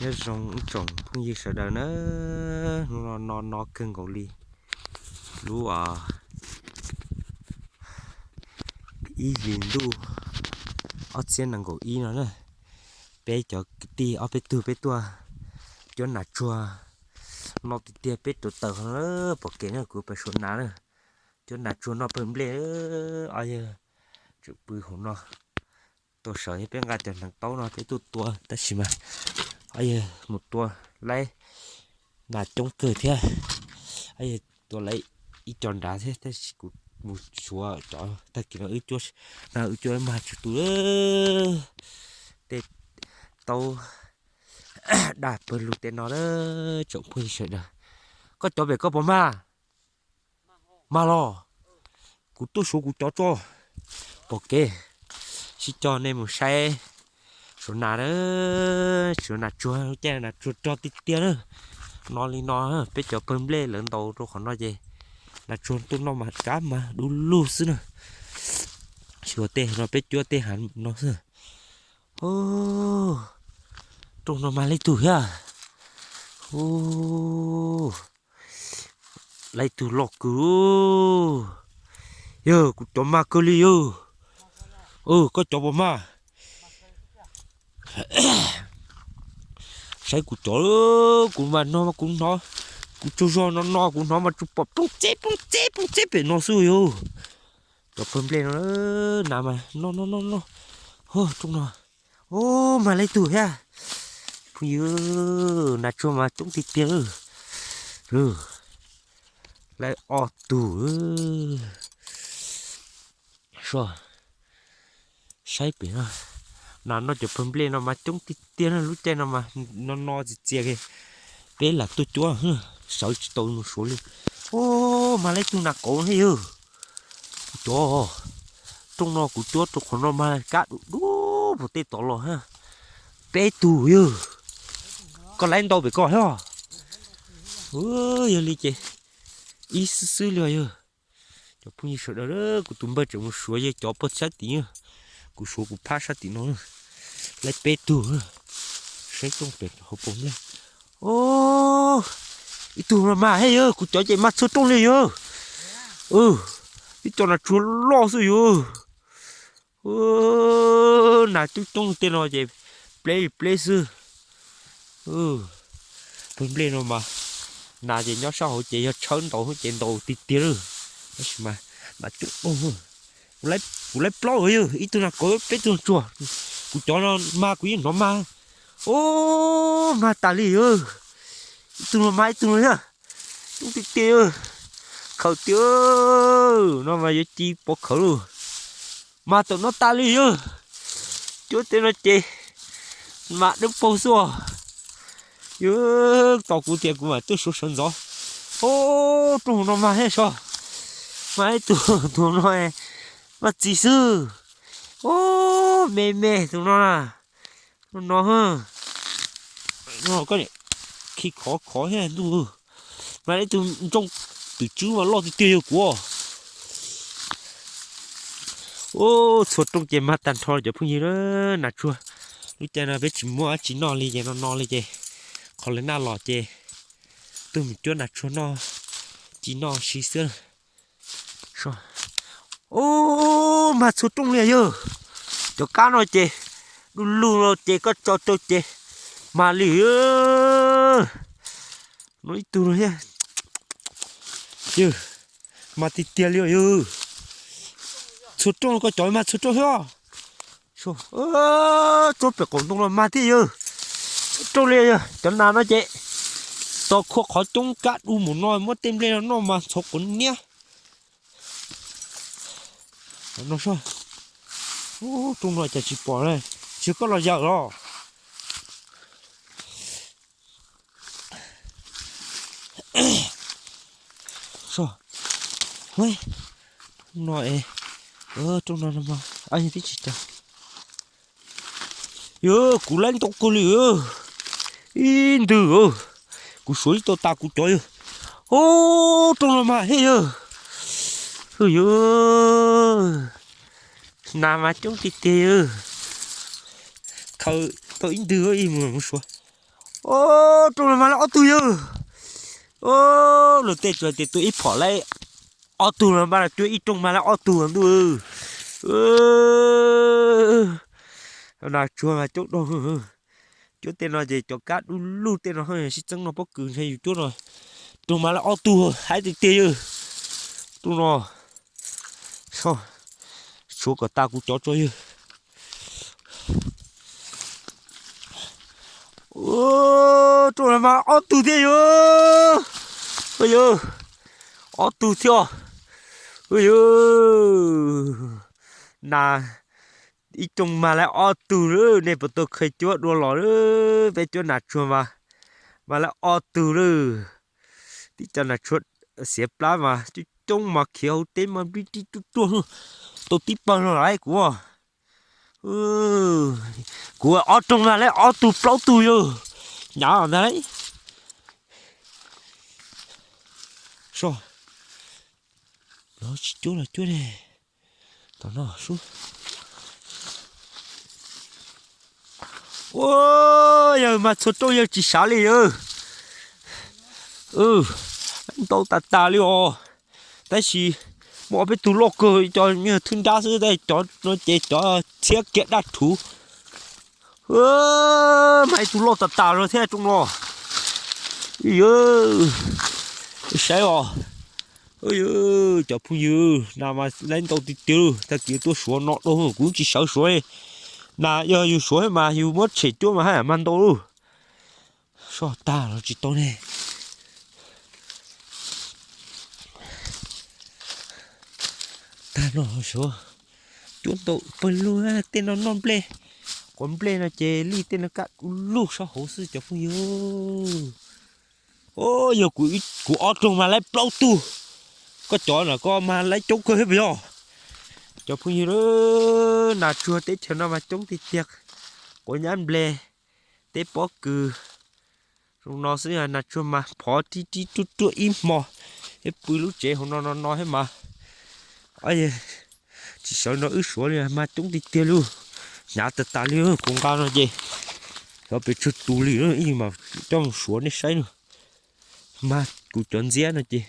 Nyob zoo ib tsoom phooj ywg sawv daws na, hnub no no no kawg nkaus li, lub ib hlis ntuj ob txhiab nees nkaum ib no na, peb cov kwv tij ob peb tug peb tuaj cuab nas tsuag no tiag tiag, peb rauv taws qhov no pom kev na, kuv pem Suav nas na, cuab nas tsuag noj pawg nplej, ob yawg tseem pw hauv no. Tuaj sawv peb nqa cov hneev taub no peb tuaj tua tab sis mas ob yawg mus tua laib nas coob kawg thiab, ob yawg tua laib ib co nrad thiab tab sis kuv mus xyuas cov tag kis no wb cuab, na wb cuab mag tsuag tu tej taub daj pawg lug tej no na, tsoom phooj ywg sawv daws. Koj cov pem koj puas mag? Mag los, kuv tuaj suav kuv cov tso, pom kev, sib coj nej mus saib Suav nas, Suav nas tsuag, caij nas tsuag rog tiag tiag na. No li no, peb cov pawg nplej lawv ntaus rau qhov no ces nas tsuag tuaj noj mas kab mas du lug xwb na. Xyuas tej no peb cuab tej hav no xwb. Rooj no mag leej twg thiab? Leej twg loj kawg. Yawg, kuv cov mag kawg li yawg. Koj cov puas mag? Saib kuv cov, kuv mas no kuv hnov, kuv tsaug zog no no kuv hnov mas tsuas pom plooj txeb plooj txeb plooj txeb pem no xwb yawg. Cov pawg nplej no, nas mas no no no no, rooj no. Ub, mag leej twg thiab? Phooj ywg, nas tsuag mas coob tiag tiag. Laib ob tug. Saib pem no, nas noj cov pawg nplej no mas coob tiag tiag na, lub caij no mas no no txias txias li. Peb lam tuaj cuab, sawv tsis tau mus suav li. Ub, mag leej twg nas kauv thiab yawg. Kuv cov, rooj no kuv cuab rau qhov no mas kab dub dub puag tej tod los thiab. Peb tug yawg. Koj laib ntau pem koj thiab. Yog li ces ib xwb xwb li os yawg. Cov phooj ywg sawv daws, kuv tus npawg tseem mus suav yawg cov pog sab tim, kuv suav kuv phab sab tim no. Laib peb tug, saib rooj pem hauv paus nplej. Ib tug no mas thiab yawg, kuv cov ces mag txhua rooj li yawg. Ib co nas tsuag loj xwb yawg. Nas coob coob tej no ces pleb li pleb xwb. Pawg nplej no mas nas ces nyob sab hauv ces yog tshawb ntaus ces ntaus tiag tiag li. Tab sis mas nas coob, kuv laib plaub yawg, ib tug nas kauv peb tug nas tsuag. Kuv cov no mas kuv yeej hnov mag. Ub, mag tas li yawg. Ib tug no mag ib tug no thiab. Coob tiag tiag. Khaws tiag. No mas yuav ci pov khawv lauj. Mag tawm no tas li yawg. Cuab tej no ces mas dawb paug xwb os. Yawg, tos kuv tias kuv mam tuaj suav sawv ntxov. Ub, rooj no mag thiab sas. Mag ib tug, tus no mas txiv xwb. Ub, me me tus no na. No no, koj khi khov khov thiab ntuj. Mas ib tug ntsooj twm tswb mas loj tiag tiag yawg kuv. Ub, txhua rooj ces mag tag nrho cov phooj ywg, nas tsuag. Lub caij no peb tsis muaj dab tsi noj li ces no no li ces qhov lawv naj los ces tuaj mus cuab nas tsuag noj, ci noj si xwb. Ub, mag txhua rooj li yawg. Cov kab no ces du lug no ces koj tso rau ces mag li. No ib tug no thiab. Yawg, mag tiag tiag li yawg. Txhua rooj koj cov mag txhua rooj thiab. Tsuab pem qaum ntoo no mag thiab yawg. Txhua rooj li yawg, cov nas no ces tos khua qhov coob kab du mus no muab tej nplej no noj mas ntxhov quav niab. No, rooj no cas tsis pom li, tsis koj los yawm los. No, rooj no, tib tsis tas. Yawg, kuv laib ntau kawg li, ib ntws, kuv suav ib tau tas kuv cov yawg. Ub, rooj no mas thiab yawg. Yawg, nas mas coob tiag tiag yawg. Khaws tau ib ntws ib mus mus suav. Rooj no mas laib ob tug yawg. Luag tej tsuas tias tua ib phom laib ob tug no, mas cuab ib rooj mas laib ob tug ntuj. Nas tsuag mas coob dog. Cuab tej no ces cov kab du lug tej no sib txeeb no pob kws ntshe yus cuab no rooj mas laib ob tug haib tiag tiag yawg. Rooj no, tshuav kom tas kuv cov tso yawg. Rooj no mas ob tug thiab yawg. Yawg, ob tug thiab. Yawg, nas ib rooj mas laib ob tug lawm, nej puas tau kheev cuab dua los lawm? Peb cuab nas tsuag mas, mas laib ob tug lawm. Tib co nas tsuag xiav plab mas coob coob mas khiav hauv teb mas nplij rib ruaj ruaj, tau tib pawg los lawm kuv. Kuv ob rooj mas laib ob tug plaub tug yawg, hnyav ntag lauj. Soj, los tsis cuab los cuab ne. Tom no sub. Ua, yawg mas txhua rooj yawg tsis sav li yawg. Ntau tas tas li os. Tab sis muaj ob peb tug loj kawg, cov me thwb nrab xwb, tab sis cov no ces cov txhiab kiag daj rhuv. Mas ib tug loj tas tas los thiab rooj no. Saib os. Cov phooj ywg, nas mas laib ntau tiag tiag, tag kis tuaj suav no dua kuv tsis sawv suav li. Nas yog yus suav mas yus muab tshem cuab mas haj yam mas ntau lawm. Soj tag los tsis tau ne. Tag no suav, cuab ntau pawg lug, tej no noj nplej, quav nplej no ces lij tej no kaj du lug sab hauv xwb cov phooj ywg. Yog kuv ob rooj mas laib plaub tug, koj cov no koj mas laib coob kawg thiab puas yog? Cov phooj ywg, nas tsuag teb chaws no mas coob tiag tiag, quav nyab nplej, teb pob kws. Zoo no xwb nas tsuag mas phov rib rib ruaj ruaj ib hmo, thiab pw lub tsev hauv no no no thiab mas. Tsis sawv nrog wb suav li, mas coob tiag tiag li, hnyav tas tas li. Kuv nqa no ces xyov pes tsawg tus li, ib yam coj mus suav nej saib no. Mas kuv cov ntxiab no ces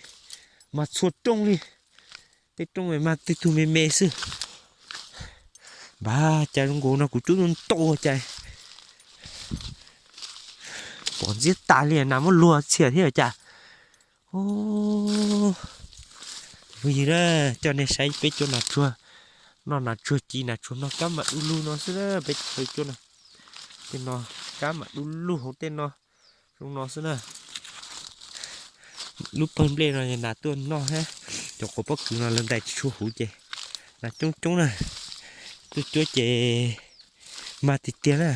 mas txhua rooj li, tej rooj mas twg tug me me xwb. Npaj cas zoo nkaus no kuv cuab ntau cas pom ntxiab tas li, nas muab luag txhiam thiab cas. Phooj ywg na, coj nej saib peb cuab nas tsuag, noj nas tsuag ci nas tsuag no kab mam du lug no xwb na, peb cuab no. Tej no kab mam du lug hauv tej no, zoo no xwb na. Lub pawg nplej no nas tuaj noj thiab, cov quav pob kws no lawv ntais tsis tshua huv ces nas coob coob na. Tuaj cuab ces mas tiag tiag na,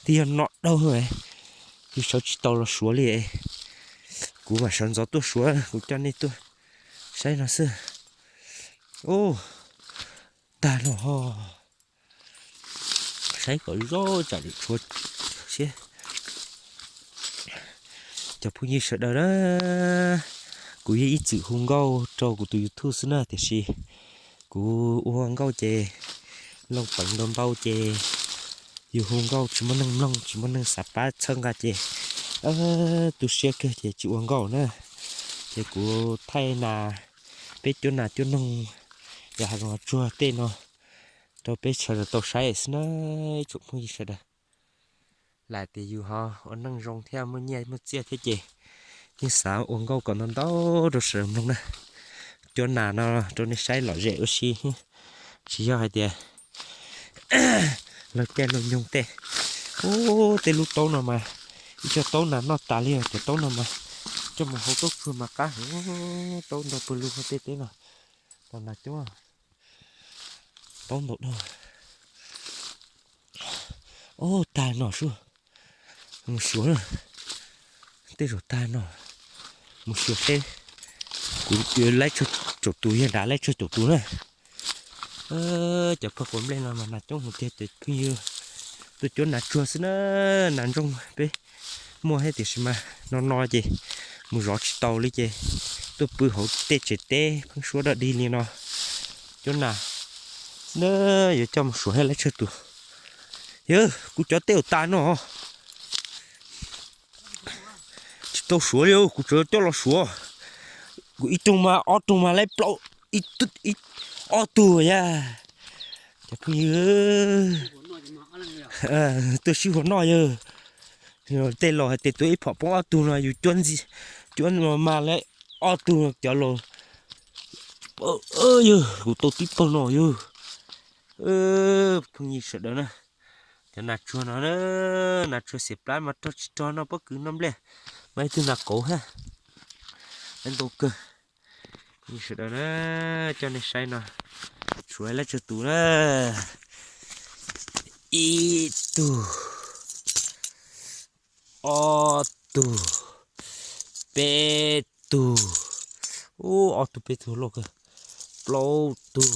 twb yog no dhau, yus sawv tsis tau los suav li. Kuv mam sawv ntxov tuaj suav, kuv coj nej tuaj saib no xwb. Ub, tag no ho, saib kom zoo tsam li tshuav siab. Cov phooj ywg sawv daws na, kuv yog ib txwm hu nkauj rau kuv tus YouTube xwb na, tiam sis kuv ua nkauj ces loo peev ntau ntau ces yus hu nkauj tsis muaj neeg mloog, tsis muaj neeg xav pab txhawb nqa ces tu siab kawg ces tsis ua nkauj na. Ces kuv thaij nas, peb cuab nas cuab noog, yog hav zoov hav tsuag tej no rau peb sawv daws tau saib xwb na, tsoom phooj ywg sawv daws. Lam tias yus ho ua neej zoo thiab muaj nyiaj muaj txiaj thiab ces yeej xav ua nkauj kom ntau ntau rau sawv daws mloog na. Cuab nas no rau nej saib lom zem ua si, tsis yog hais tias lawv caij lawv nyoog tej. Ub, tej lub taub no mas ib co taub nas noj tas li, cov taub no mas coj mus hau taub tsuag mas qab heev, taub ntau pawg lug hauv tej teb no. Tos nas coob, taub ntau dog. Ub, tag no sub, mus suav na. Tej zaum tag no mus suav seb, kuv laib tsawg caum tus, yog nrad laib tsawg caum tus na. Cov pawg quav nplej no mas nas coob heev tiag cov phooj ywg. Tuaj cuab nas tsuag xwb na, nas ntsoog peb muaj thiab tiam sis mas no no ces mus zov tsis tau li ces tuaj pw hauv tej tsev teb pheeb suab dog dig li no. Cuab nas na, yuav coj mus suav thiab laib tsawg tus. Yawg, kuv cov tej zaum tas no. tau suav li, kuv tseem coj los suav. Kuv ib rooj mas ob rooj mas laib plaub, ib, ob tug yag. Cov phooj ywg, tuaj sib huam noj yawg. Tej laus hais tias tua ib phom poob ob tug no yus cuab ntxi, cuab no mas laib ob tug cov laus. Yawg kuv tau tib pawg no yawg. Phooj ywg sawv daws na, cov nas tsuag no, nas tsuag xiam plab mas rog tsis rog noj pob kws noj nplej, mas ib tug nas qauv hab. Ntau kawg. Phooj ywg sawv daws na, coj nej saib no, suav laib tsawg tus na. Ib tug, ob tug, peb tug. Ub, ob tug peb tug loj kawg. Plaub tug.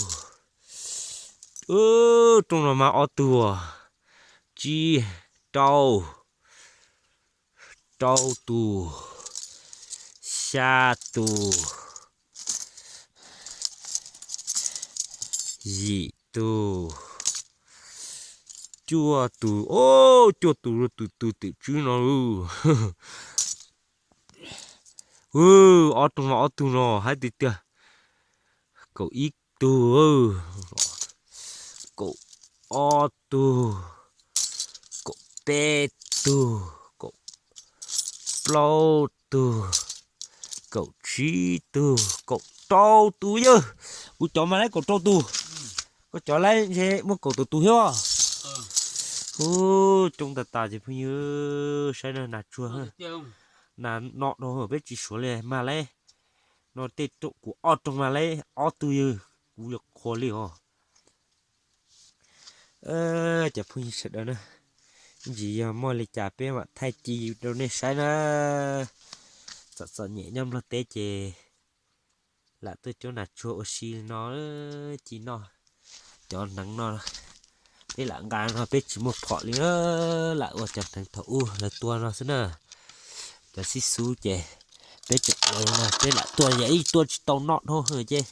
Rooj no mas ob tug, tsib, rau, rau tus, xya tus, yim tus, cuaj tus. Cuaj tus, tus tus twm tswb no. Ob rooj no ob tug no hais tiag tiag. Kaum ib tug, kaum ob tug, kaum peb tug, kaum plaub tug, kaum tsib tug, kaum rau tus yawg. Kuv cov mas laib kaum rau tus, koj cov laib ntshe muaj kaum tawm tus thiab. Ub, coob tas tas ces phooj ywg saib na, nas tsuag, nas no dhau peb tsis suav li mas laib. No tej kuv ob rooj mas laib ob tug yawg, kuv yuav qhuas li os. Cov phooj ywg sawv daws na, ib ntsis yog muaj li cas peb mam thaij ci rau nej saib na. Txom txom nyem nyob Nplog teb ces lam tuaj cuab nas tsuag ua si no ci noj. Cov hneev no peb lam nqa no peb tsis muaj phom li, lam ua cov hneev thaum ub lawv tua no xwb na. Cov xib xub ces peb tseem ua no peb lam tuaj, yog ib tuaj tsis tau noj dhau ces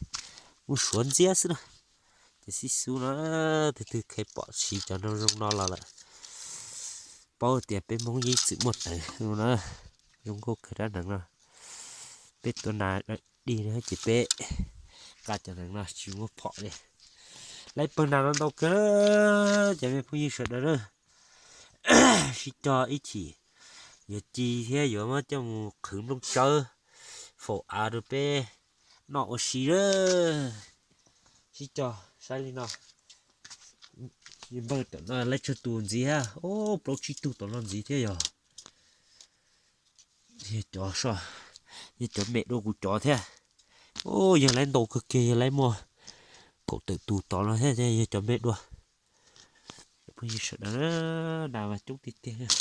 mus suav ntxiab xwb na. Cov xib xub no, tus twg kheev pom siv cov zoo no los lawm, paub tias peb Hmoob yeej txwm muaj teev no na. Zoo nkauj kawg rab hneev no. Peb tua nas dig no ces peb nqa cov hneev no tsis muaj phom li. Laib pawg nas no ntau kawg, cov me phooj ywg sawv daws na. Sib cog ib chim yuav ci thiab yuav muab coj mus qhwv nplooj tsawb faus av rau peb noj ua si na. Sib cog saib li no. Npawg tam no laib tsawg tus ntxiv thiab, plaub tsib tug tom no ntxiv thiab yog. Yog cov so, yog cov me dua kuv cov thiab. Yog laib ntau kawg kiag, yog laib muaj kaum tawm tus tom no thiab, yog cov me dua. Phooj ywg sawv daws, nas mas coob tiag tiag.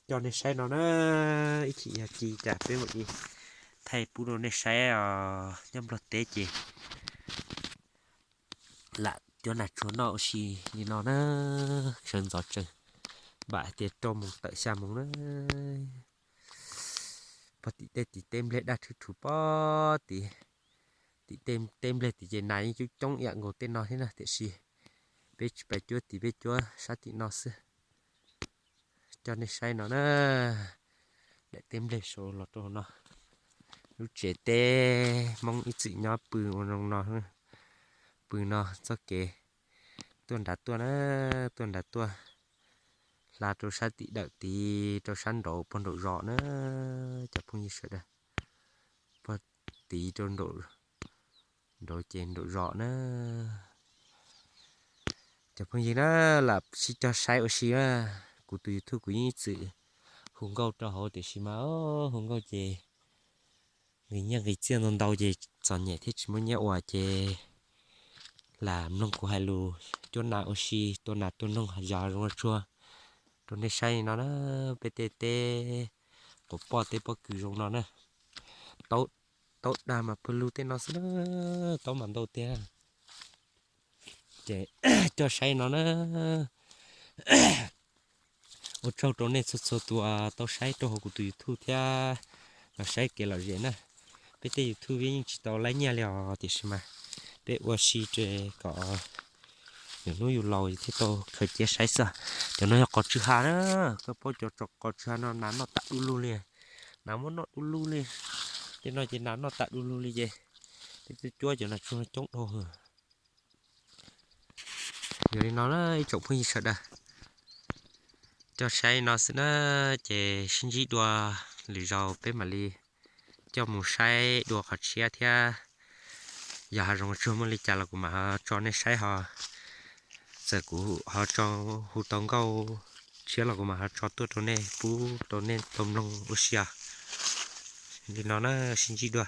Coj nej saib no na, ib chim yog ci cas peb mam li thaij pub rau nej saib os. Nyob Nplog teb ces lam cuab nas tsuag noj ua si li no na. Sawv ntxov tsees, npam hais tias rau moos tawm xya moos na. Pog tim tej tim teb nplej daj rhwv rhuv pog tim, tim tej teb nplej tim ces nas yeej coob coob ib yam nkaus tej no thiab na, tiam sis peb tsis pais cuab tim, peb cuab sab tim no xwb. Coj nej saib no na, daim teb nplej saud los rau no. Lub tsev teb Hmoob ib txwm nyob pw ua zoo no, pw no txoj kev tuaj nrad tuaj na, tuaj nrad tuaj, hla rau sab tim dawm tid, rau sab nraud pog nraum zos na, cov phooj ywg sawv daws. Pog tid rau nraud ces nraum zos na. Cov phooj ywg na, lam sib cog saib ua si na. Kuv tus YouTube kuv yeej ib txwm hu nkauj rau hauv tiam sis mas hu nkauj ces nqis nyiaj nqis txiaj ntau ntau ces txom nyem thiab tsis muaj nyiaj ua ces lam mloog kuv hais lus cuab nas ua si, tua nas tua noog zov zoo tsuag rau nej saib li no na. Peb tej teb quav poj teb pob kws zoo no na. Taub, taub dag mas pawg lug tej no xwb na, taub mas ntau tiag. Ces coj saib no na. Ua tsaug rau nej txhua txhua tus tau saib rau hauv kuv tus YouTube thiab los saib kev lom zem na. Peb tej YouTube yeej tsis tau laib nyiaj li os, tiam sis mas peb ua si kom Hnub yus laus thiaj tau khaws cia saib xwb. Cov no yog qos tsw ha na, koj paub cov qos tsw ha no nas noj tas du lug li, nas muab noj du lug li. Tej no ces nas noj tas du lug li ces peb twb cuab cov nas tsw coob dhau. Yog li no na ib tsoom phooj ywg sawv daws, coj saib no xwb na, ces sib ntsib dua, lwm zaus peb mam li coj mus saib dua qhov tshiab thiab. Yog hav zoov tsuag muaj li cas los kuv mam ho tso nej saib ho. Txawm kuv ho tso hu tau nkauj tshiab los kuv mam ho tso tuaj rau nej pub rau nej tau mloog ua si os. Li no na, sib ntsib dua.